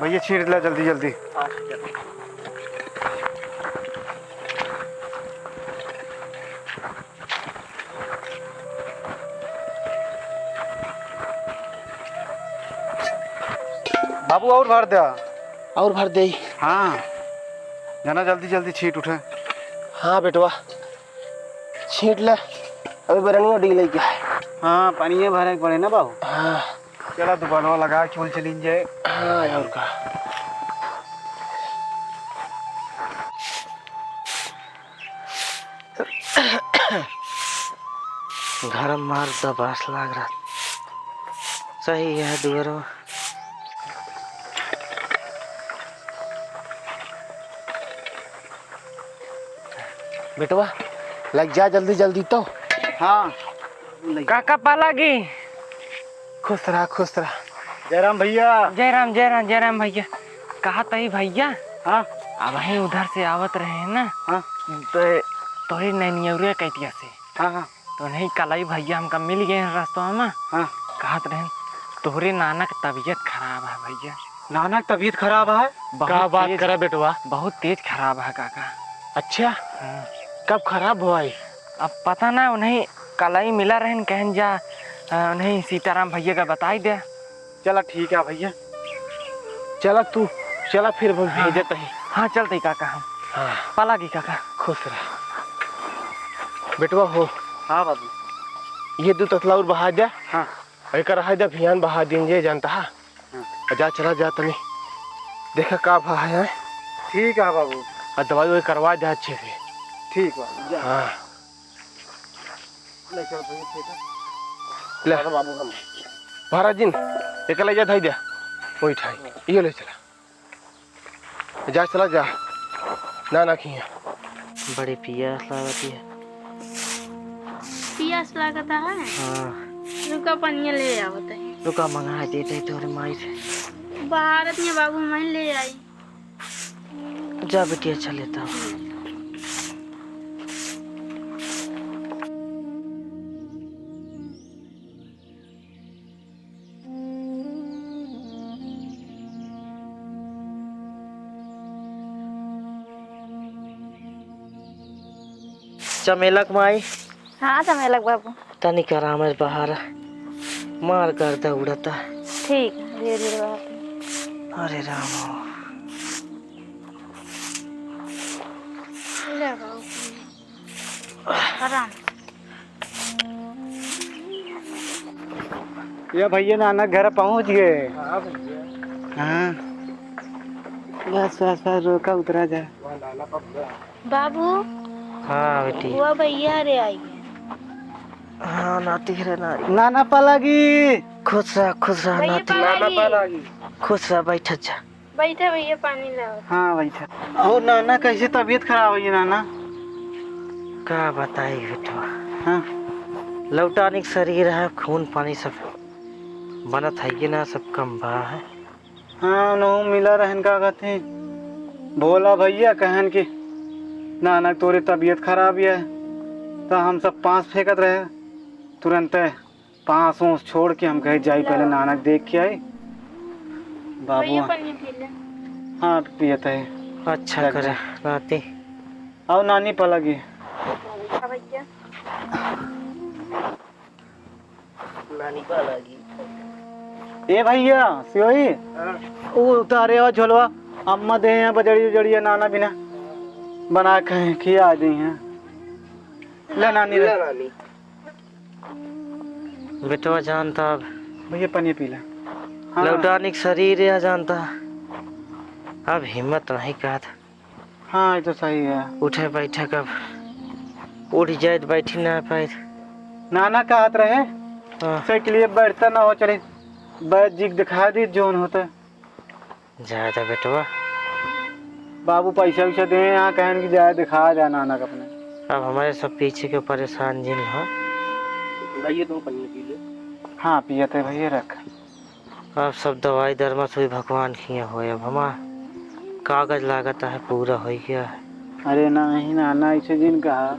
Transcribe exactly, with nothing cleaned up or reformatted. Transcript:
भैया छींट ला जल्दी जल्दी। हाँ, ठीक है। बाबू और भर द्या। और भर दे। हाँ, जाना जल्दी जल्दी छींट उठे। हाँ बेटवा, छींट ले, अभी बरनिया डीले के है। हाँ, पानिये भरे के पड़े ना बाबू। हाँ। चला दुकानवा लगा के चल चलिन जाए। हाँ, और का। घर मार दबास लाग रहा। सही है दुअरवा। बेटवा, लग जा जल्दी जल्दी तो। हाँ। काका पालागी। खुश रहा, खुश रहा। जय राम भैया। जय राम, जय राम, जय राम भैया। कहा तही भैया? हाँ। अबहीं उधर से आवत रहे हैं ना। हाँ। तो तोहरी नैनियौरे कैतिया से। हाँ, हाँ। तो नहीं, कलई भैया हमका मिल गए हैं रस्तवा में। हाँ। कहत रहन, "तोहरे नाना के तबीयत खराब है भैया।" नाना के तबीयत खराब है? बहुत का बात तेज, करा बेटवा? बहुत तेज खराब है काका। अच्छा? हाँ। कब खराब हुआ है? अब पता ना, उन्हें कलई मिला रहन, कहन जा, अ, उन्हें सीताराम भैया का बताई दे। चला ठीक है भैया, चला तू, चला फिर हम हाँ। भेजत ही। हाँ, चलते ही काका हम। हाँ। पालागी काका। खुश रह बेटवा हो। हाँ बाबू। ये दो तसला और बहा दे। हाँ। और एक रहा दे, भियान बहा दिन जे जानता है। हाँ। और जा, चला जा तनी। देखा का भा है। ठीक है बाबू। और दवाई ववाई करवा दे अच्छे से। ठीक बा, जा। हाँ। ले चल भैया, ठीक है। ले। अरे बाबू हम। महाराज जी, एक ले जा, धाई दे। वही ठाई। ये ले चला। जा, चला जा। ना, ना खिया। बड़ी पियास लागत है। पियास लागत है? हाँ। रुका, पनिया ले आवत है। रुका, मंगा देते तोरे माई से। भारत में बाबू, मैं ले आई। जा बेटी, अच्छा लेता हूँ। चमेलक माई। हाँ, चमेलक बाबू। तनिक आराम है, बाहर मार गर्दा उड़ता। ठीक, धीरे धीरे बाबू। अरे राम हो। ले बाबू। आराम। ये भैया नाना घर पहुँच गए। हाँ भैया। हाँ। बस, बस, बस, रोका, उतरा जा। वहाँ नाना पहुँच गया। बाबू। हाँ बेटी। वो भैया रे आई है। हाँ, नाती रे ना। नाना पालागी। खुश रह, खुश रह भैया नाती। पालागी। नाना पालागी। खुश रह, बैठ जा। बैठा भैया, पानी लाओ। हाँ, बैठा। और नाना, कैसे तबीयत खराब है ये नाना? का बताई बेटवा। हाँ। लौटानिक शरीर है, खून पानी सब बनत है कि ना, सब कम बा है। हाँ, उनहु मिला रहन, का कहते, भोला भैया कहन कि नाना तोरे तबीयत खराब है, तो हम सब पास फेंकत रहे, तुरंते पास ओस छोड़ के हम कहे जाई, पहले नाना के देख के आई। बाबू भैया, पानी पी ले। हाँ, पियत है। अच्छा लग करे, जा। नाती। आओ नानी पलगी। हाँ भैया। नानी पलगी। ए भैया, सियोई। हाँ। ऊ उतारे और झोलवा, अम्मा दे हैं बजड़ी उजड़िया नाना बिना। बना के खिया दी हैं। ले नानी रे। ले नानी। बेटवा जानता अब। भैया, पानी पी ले। हाँ। लौटानिक शरीर है जानता। अब हिम्मत नहीं कहत। हाँ, ये तो सही है। उठे बैठे कब उठ जाए तो बैठी ना पाए। नाना कहत रहे, हाँ। साइकिलिए बैठता ना हो, चले बैद जी के दिखा दी, जोन होता। जाए तो बेटवा। बाबू पैसा वैसा दे, यहाँ कहन कि जाए दिखा दे नाना के अपने। अब हमारे सब पीछे के परेशान जिन हो। आइए, तुम पनिया पी ले। हाँ, पियत है भैया, रख। अब सब दवाई दरमस हुई भगवान किया होए। अब हमा कागज लागत है पूरा होइ गया है। अरे नाही नाना, ऐसे जिन कहा,